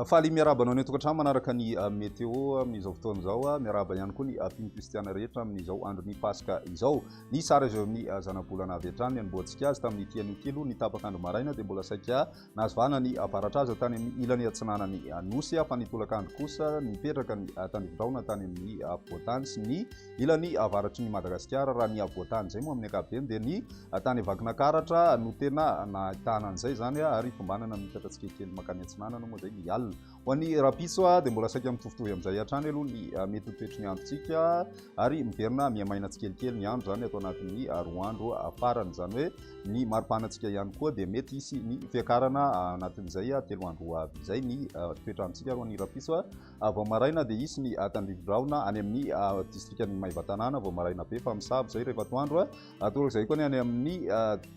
Faly miarahaba anao any an-tokantrano manaraka ny météo amin'izao fotoana izao. Miarahaba ihany koa ny mpino kristiana rehetra amin'izao andron'ny Paska izao. Ny sary azo amin'ny zanabolana avy hatrany nanombohantsika azy tamin'ity anio ity aloha ny tapak'andro maraina dia mbola saika nahazo vahana ny avaratra aza tany amin'ny ilany atsinanan'ny Nosy fa ny tolakandro kosa nipetraka ny tandrifin-drahona tany amin'ny afovoan-tany sy ny ilany avaratry ny Madagasikara. Raha ny afovoan-tany izay moa amin'ny ankapobeny dia ny tany Vakinankaratra no tena nahitana an'izay izany ary tombanana miitatra tsikelikely mankany atsinanana moa izay ny alina. Ho an'ny rahampitso dia mbola saika mitovitovy amin'izay hatrany aloha ny mety ho toetry ny androntsika ary miverina mihamaina tsikelikely ny andro izany ato anatin'ny roa andro farany. Izany hoe ny maripanantsika ihany koa dia mety hisy ny fiakarana anatin'izay telo andro ho avy izay ny toetr'androntsika. Ary ho an'ny rahampitso vao maraina dia hisy ny tandrifin-drahona any amin'ny distrikan'i Maevatanàna vao maraina be fa misabo izay rehefa atoandro. Torak'izay koa ny any amin'ny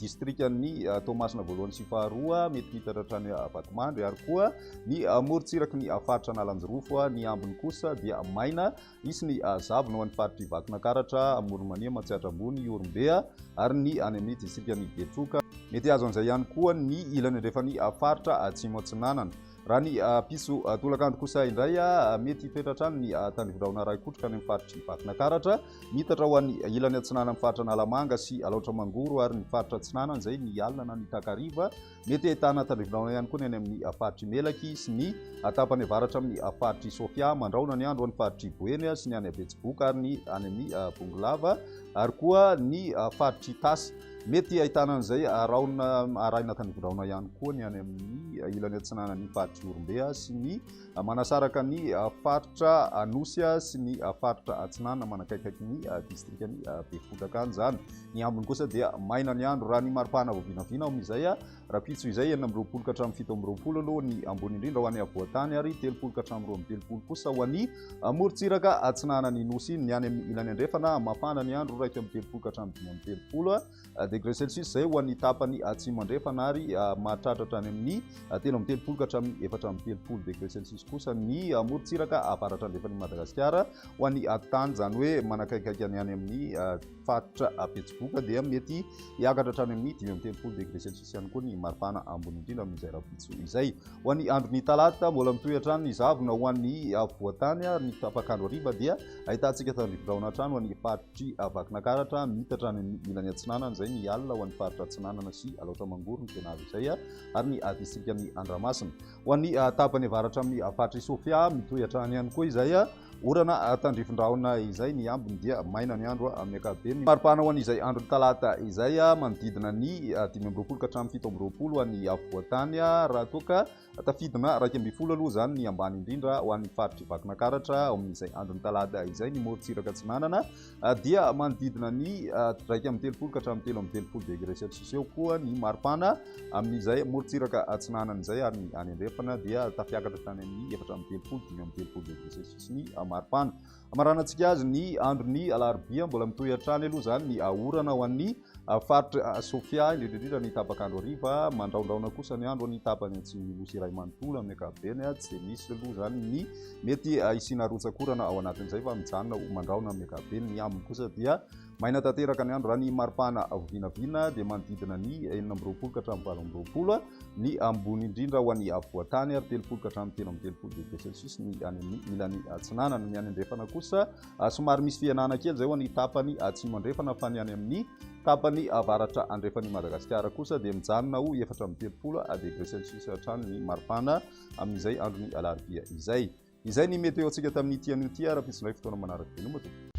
distrikan'i Toamasina voalohany sy faharoa, mety miitatra hatrany Vatomandry ary koa ny morontsiraky ny faritra Analanjirofo. Ny ambiny kosa dia maina, hisy ny zavona ho an'ny faritr'i Vakinankaratra, Amoron'i Mania, Matsiatra Ambony, Ihorombe ary ny any amin'ny distrikan'i Betroka. Mety hahazo an'izay ihany koa ny ilany andrefan'ny faritra Atsimo Atsinanana. Raha ny piso tolakandro kosa indray, mety hitoetra hatrany ny tandrifin-drahona arahi-kotroka any amin'ny faritr'i Vakinankaratra. Miitatra ho an'ny ilany atsinanan'ny faritra Analamanga sy Alaotra Mangoro ary ny faritra Atsinanana izay ny alina na ny takariva. Mety ahitana tandrifin-drahona ihany koa ny any amin'ny faritr'i Melaky sy ny tapany avaratra amin'ny faritr'i Sofia. Mandrahona ny andro any faritr'i Boeny sy ny any Betsiboka ary ny any amin'ny Bongolava ary koa ny faritr'Itasy. Mety ahitana an'izay rahona arahina tandrifin-drahona ihany koa ny any amin'ny ilany atsinanan'ny faritr'i Ihorombe sy ny Manasaraka ny faritra Anosy sy ny faritra Atsinanana manakaikaiky ny distrikan'i Befotaka any izany. Ny ambiny kosa dia maina ny andro. Raha ny maripana vao vinavina ao amin'izay rahampitso izay 26 ka hatramin'ny 27 aloha ny ambony indrindra ho an'ny afovoan-tany ary 30 ka hatramin'ny 32 kosa ho an'ny morontsiraka atsinanan'ny Nosy iny. Ny any amin'ny ilany andrefana mafana ny andro 31 ka hatramin'ny 35. Degré Celsius izay ho an'ny tapany atsimo andrefana ary mahatratra hatrany amin'ny 33 ka hatramin'ny 34 degré Celsius kosa ny morontsiraka avaratra andrefan'i Madagasikara. Ho an'ny atitany izany hoe manakaikaiky ny any amin'ny faritra Betsiboka dia mety hiakatra hatrany amin'ny 35 degré Celsius ihany koa ny maripana ambony indrindra amin'izay rahampitso izay. Ho an'ny andron'ny talata mbola mitohy hatrany ny zavona ho an'ny afovoan-tany ary ny tapak'andro hariva dia Ahitantsika tandrifin-drahona hatrany ho an'ny faritr'i Vakinankaratra, miitatra any amin'ny ilany atsinanana izay ny alina ho an'ny faritra Atsinanana sy Alaotra Mangoro no tena azo izay ary ny distrikan'i Andramasina. Ho an'ny tapany avaratra amin'ny faritr'i Sofia, mitohy hatrany ihany koa izay orana tandrifin-drahona izay, ny ambiny dia maina ny andro amin'ny ankapobeny. Maripana ho an'izay andron'ny talata izay manodidina ny 25 ka hatramin'ny 27 ho an'ny afovoan-tany raha toa ka Tafidina 11 aloha izany ny ambany indrindra ho an'ny faritr'i Vakinankaratra ao amin'izay andron'ny talata izay. Ny morontsiraka atsinanana dia manodidina ny 31 ka hatramin'ny 33 degré celsius eo koa ny maripana amin'izay morontsiraka atsinanana izay ary ny any andrefana dia tafiakatra hatrany amin'ny 34 35 degré celsius ny maripana. Hamaranantsika azy ny andron'ny alarobia, mbola mitohy hatrany aloha izany ny orana ho an'ny faritra Sofia, indrindra indrindra ny tapak'andro hariva. Mandrahondrahona kosa ny andro ny tapany atsimon'ny Nosy iray manontolo amin'ny ankapobeny. Tsy dia misy aloha izany ny mety hisiana rotsak'orana ao anatin'izay fa mijanona ho mandrahona amin'ny ankapobeny. Ny ambiny kosa dia maina tanteraka ny andro. Raha ny maripana vinavina dia manodidina ny 26 ka hatramin'ny 28 ny ambony indrindra ho an'ny afovoan-tany ary 30 ka hatramin'ny 33 degré celsius ny any amin'ny ilany atsinanana. Ny any andrefana kosa somary misy fihenana kely izay ho an'ny tapany atsimo andrefana fa ny any amin'ny tapany avaratra andrefan'i Madagasikara kosa dia mijanona ho 34 degré celsius hatrany ny maripana amin'izay andron'ny alarobia izay. Izay ny météo-ntsika tamin'ity anio ity ary rahampitso indray fotoana manaraka. Veloma tompoko.